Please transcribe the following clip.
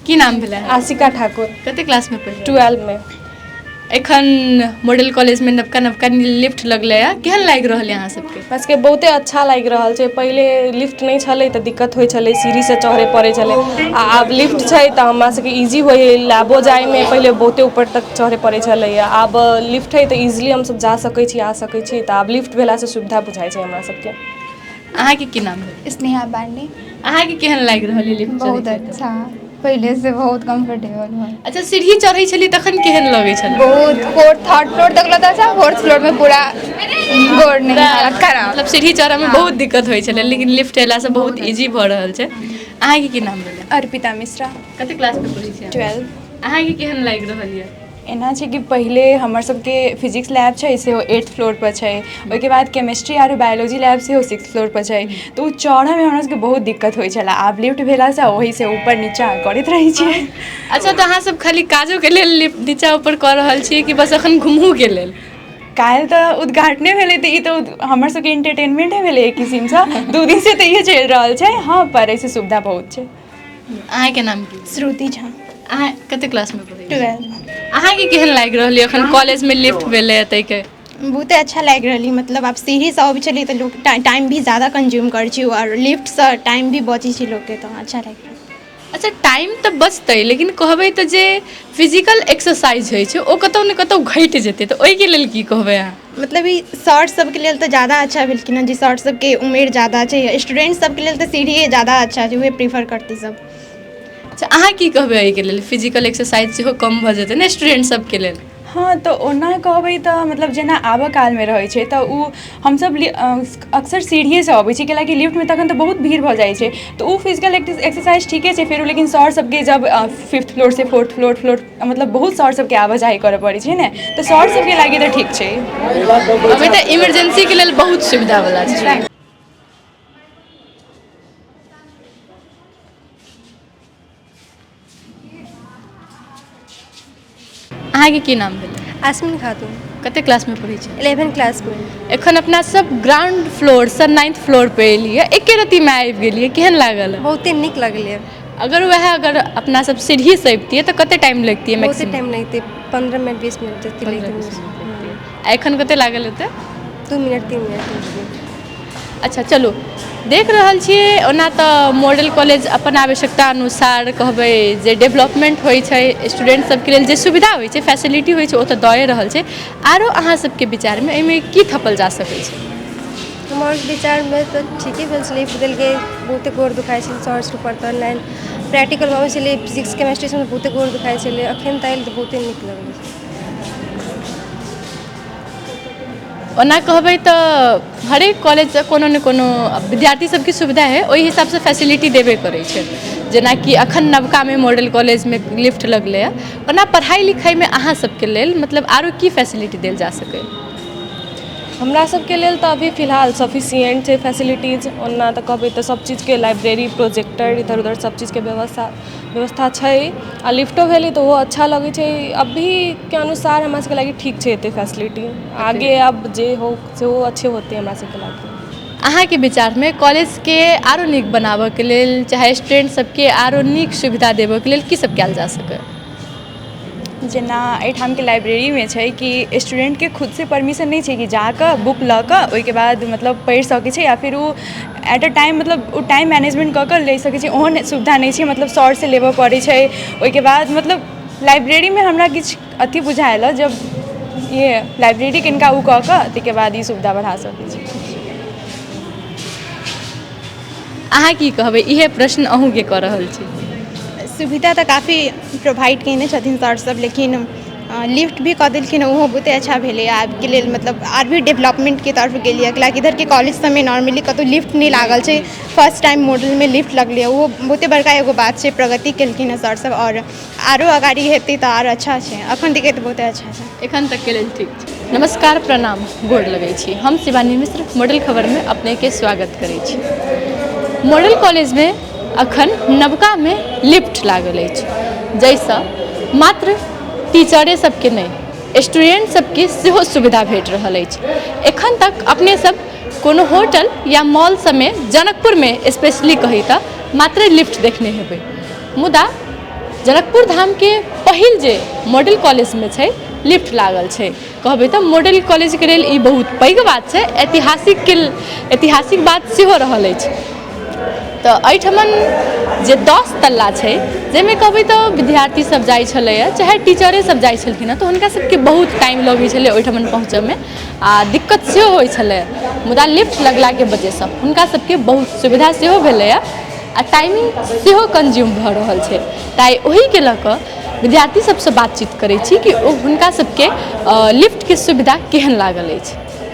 की नाम भेलै? आशिका ठाकुर। कते क्लासमे पढ़ि? 12 मे। एखन मॉडल कॉलेजमे नवका नवका लिफ्ट लगलै है, केहन लागि रहल है अहाँ सबके? हमरा सबके बहुते अच्छा लागि रहल छै। पहिले लिफ्ट नहि छलै तऽ दिक्कत होइ छलै, सीढ़ीसँ चढ़े पड़ै छलै आ आब लिफ्ट छै तऽ हमरा सबके इजी होइ है लैबो जाइमे। पहिले बहुते ऊपर तक चढ़े पड़ै छलै, आब लिफ्ट है तऽ इजिली हमसब जा सकै छी, आ सकै छी। तऽ आब लिफ्ट भेलासँ सुविधा बुझाइ छै हमरा सबके। अहाँके की नाम भेल? स्नेहा पांडे। अहाँके केहन लागि रहल है लिफ्ट? बहुत अच्छा, पहिले से बहुत कंफर्टेबल है। अच्छा, सीढ़ी चढ़ै छली तखन केहन लगै छलै? बहुत, फोर्थ थर्ड फ्लोर तक लगता था, फोर्थ फ्लोर में पूरा गोड़ नहीं, हालत खराब। मतलब सीढ़ी चढ़ऽमे बहुत दिक्कत होइ छलै, लेकिन लिफ्ट एलासँ बहुत इजी भऽ रहल छै। अहाँके की नाम भेलै? अर्पिता मिश्रा। कते क्लासमे पढ़ै छियै? 12। अहाँके केहन लागि रहल यऽ? एना छै कि पहिले हमर सबके फिजिक्स लैब छै, सेहो एट्थ फ्लोर पर छै। ओहिके बाद केमिस्ट्री आरो बायोलॉजी लैब सेहो सिक्स फ्लोर पर छै, तऽ ओ चढ़ऽमे हमरा सबके बहुत दिक्कत होइ छलै। आब लिफ्ट भेलासँ ओहिसँ ऊपर नीचा करैत रहै छियै। अच्छा, तऽ अहाँ सब खाली काजोके लेल लिफ्ट नीचा ऊपर कऽ रहल छियै कि बस एखन घुमहूके लेल? काल्हि तऽ उद्घाटने भेलै, तऽ ई तऽ हमर सबके एंटरटेनमेंटे भेलै एक किसिमसँ। 2 दिनसँ तऽ इहे चलि रहल छै। हँ, पर एहिसँ सुविधा बहुत छै। अहाँके नाम की? श्रुति झा। अहाँ कते क्लासमे पढ़ै छियै? 12। अहाँके केहन लागि रहल यऽ एखन कॉलेजमे लिफ्ट भेलै ताहिके? बहुते अच्छा लागि रहल है। मतलब आब सीढ़ीसँ अबै छलियै तऽ लोक टाइम भी ज्यादा कंज्यूम करै छै आओर लिफ्टसँ टाइम भी बचै छै लोकके, तऽ अच्छा लागि रहल। अच्छा, टाइम तऽ बचतै, लेकिन कहबै तऽ जे फिजिकल एक्सरसाइज होइ छै, ओ कतहु ने कतहु घटि जेतै, तऽ ओहिके लेल की कहबै अहाँ? मतलब ई सर सबके लेल तऽ ज्यादा अच्छा भेलखिन हँ, जे सर सबके उमेर ज्यादा छै। स्टूडेंट सबके लेल तऽ सीढ़िए ज्यादा अच्छा छै, उहे प्रीफर करतै सब। अच्छा, अहाँ की कहबै एहिके लेल? फिजिकल एक्सरसाइज सेहो कम भऽ जेतै ने स्टूडेंट सबके लेल? हँ, तऽ ओना कहबै तऽ मतलब जेना आबऽ कालमे रहै छै तऽ ओ हमसब अक्सर सीढ़िएसँ अबै छी, कैलाकि लिफ्टमे तखन तऽ बहुत भीड़ भऽ जाइ छै। तऽ ओ फिजिकल एक्सरसाइज ठीके छै फेरो, लेकिन सर सबके जब फिफ्थ फ्लोरसँ फोर्थ फ्लोर फ्लोर मतलब बहुत सर सबके आवाजाही करऽ पड़ै छै ने, तऽ सर सबके लागि तऽ ठीक छै। अभी तऽ इमरजेंसीके लेल बहुत सुविधा वला छै। अहाँके की नाम भेलै? आसमिन खातून। कते क्लासमे पढ़ै छियै? 11 क्लासमे। एखन अपना सब ग्राउंड फ्लोरसँ नाइन्थ फ्लोर पे एलियै, एके रत्तीमे आबि गेलियै, केहन लागल? बहुते नीक लगलै। अगर वएह अगर अपना सब सीढ़ीसँ अबितियै तऽ कते टाइम लगतियै? बहुते मैक्सिमम टाइम लगतै, 15 मिनट 20 मिनट जते लगतै। आ एखन कते लागल हेतै? 2 मिनट 3 मिनट। अच्छा चलू, देख रहल छियै, ओना तऽ मॉडल कॉलेज अपन आवश्यकता अनुसार कहबै जे डेवलपमेंट होइ छै, स्टूडेंट सबके लेल जे सुविधा होइ छै, फैसिलिटी होइ छै, ओ तऽ दए रहल छै। आरो अहाँ सबके विचारमे एहिमे की थपल जा सकै छै? हमर विचारमे तऽ ठीके भेल छलै, बदलि बहुते गोर दुखाइ छलै सर ऊपर तऽ लाइन प्रैक्टिकलमे अबै छलै, फिजिक्स केमेस्ट्री सबमे बहुते गोर दुखाइ छलै। अखन तऽ आयल तऽ बहुते नीक लगलै। ओना कहबै तऽ हरेक कॉलेज कोनो ने कोनो विद्यार्थी सबके सुविधा है, ओहि हिसाबसँ फैसिलिटी देबे करै छै। जेनाकि अखन नवकामे मॉडल कॉलेजमे लिफ्ट लगलै हँ। ओना पढ़ाइ लिखाइमे अहाँ सबके लेल मतलब आरो की फैसिलिटी देल जा सकै? हमरा सबके लेल तऽ अभी फिलहाल सफिशियंट छै फैसिलिटीज। ओना तऽ कहबै तऽ सब चीजके लाइब्रेरी, प्रोजेक्टर, इधर उधर सब चीजके व्यवस्था व्यवस्था छै आ लिफ्टो भेलै तऽ ओहो अच्छा लगै छै। अभीके अनुसार हमरा सबके लागि ठीक छै एते फैसिलिटी। आगे आब जे हो सेहो अच्छे होतै हमरा सबके लागि। अहाँके विचारमे कॉलेजके आरो नीक बनाबऽके लेल, चाहे स्टूडेंट सबके आरो नीक सुविधा देबऽके लेल की सब कयल जा सकै? जेना एहिठामके लाइब्रेरीमे छै कि स्टूडेन्टके खुदसँ परमिशन नहि छै कि जाकऽ बुक लऽ कऽ ओहिके बाद मतलब पढ़ि सकै छै या फिर ओ एट अ टाइम मतलब ओ टाइम मैनेजमेन्ट कऽ कऽ लऽ सकै छै, ओहन सुविधा नहि छै। मतलब सरसँ लेबऽ पड़ै छै। ओहिके बाद मतलब लाइब्रेरीमे हमरा किछु अथी बुझायल, जब ये लाइब्रेरी कनिका ओ कऽ कऽ ताहिके बाद ई सुविधा बढ़ा सकै छै। अहाँ की कहबै? इहे प्रश्न अहूँके कऽ रहल छी। सुविधा तऽ काफी प्रोवाइड कयने छथिन सर सब, लेकिन लिफ्ट भी कऽ देलखिन, ओहो बहुते अच्छा भेलै आबके लेल। मतलब आर भी डेवलपमेन्टके तरफ गेलियै, कैलाकि इधरके कॉलेज सबमे नॉर्मली कतहु लिफ्ट नहि लागल छै। फर्स्ट टाइम मॉडलमे लिफ्ट लगलै, ओहो बहुते बड़का एगो बात छै। प्रगति केलखिन हँ सर सब आओर आरो अगाड़ी हेतै तऽ आर अच्छा छै। अखन तक तऽ बहुते अच्छा छै। एखन तकके लेल ठीक छै। नमस्कार, प्रणाम, गोर लगै छी। हम शिवानी मिश्र, मॉडल खबरमे अपनेके स्वागत करै छी। मॉडल कॉलेजमे अखन नवकामे लिफ्ट लागल अछि, जाहिसँ मात्र टीचरे सबके नहि, स्टूडेंट सबके सेहो सुविधा भेट रहल अछि। एखन तक अपने सब कोनो होटल या मॉल सबमे जनकपुरमे स्पेशली कही तऽ मात्र लिफ्ट देखने हेबै, मुदा जनकपुर धामके पहिल जे मॉडल कॉलेजमे छै लिफ्ट लागल छै। कहबै तऽ मॉडल कॉलेजके लेल ई बहुत पैघ बात छै, ऐतिहासिक बात सेहो रहल अछि। तऽ एहिठमन जे 10 तल्ला छै, जाहिमे कहबै तऽ विद्यार्थी सब जाइ छलैए चाहे टीचरे सब जाइ छलखिन हँ, तऽ हुनका सबके बहुत टाइम लगै छलै ओहिठमन पहुँचऽमे आ दिक्कत सेहो होइ छलै। मुदा लिफ्ट लगलाके वजहसँ हुनका सबके बहुत सुविधा सेहो भेलैए आ टाइमिंग सेहो कंज्यूम भऽ रहल छै। तऽ आइ ओहिके लऽ कऽ विद्यार्थी सबसँ बातचीत करै छी कि ओ हुनका सबके लिफ्टके सुविधा केहन लागल अछि।